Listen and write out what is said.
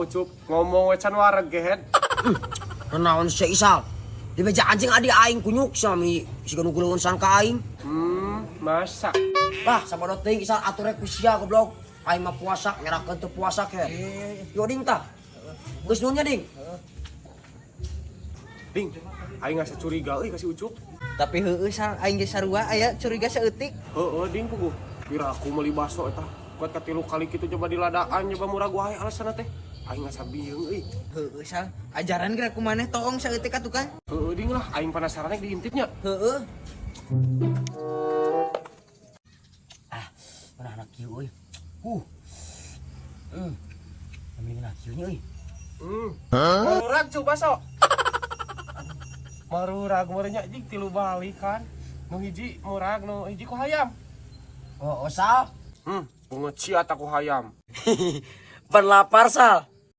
Ucup ngomong we can wareg gehet. Naon sia, Isal? Di meja anjing adi aing kunyuk sami siga nu gulungan sangka aing. Masa? Lah, sabodo teuing, Isal, atur ku sia, goblok. Aing mah puasa, ngerakeun teu puasa ke. Yo, Ding, tah. Geus nuhun nya, Ding. Ding, aing asa curiga euy ka si Ucup. Tapi heueuh, Sal, aing ge sarua aya curiga saeutik. Heeh, Ding, puguh. Pira aku meuli baso eta. Kuat katilu kali kitu coba diladaan, coba murag wae alasanna teh. Aing asa bieung euy. Heueuh, Sal, ajaran geura ku maneh toong saeutik ka tukang. Heeh, Ding, lah aing penasaran rek diintipnya. Heueuh. Ah, mana anak kieu euy. Huh. Ambil anak kieu nya euy. Murag coba sok. Marurag meureun jig tilu balikan. Nu hiji murag, nu hiji ku hayam. Oh, Sal. Pengeciat aku hayam. Pan lapar, Sal.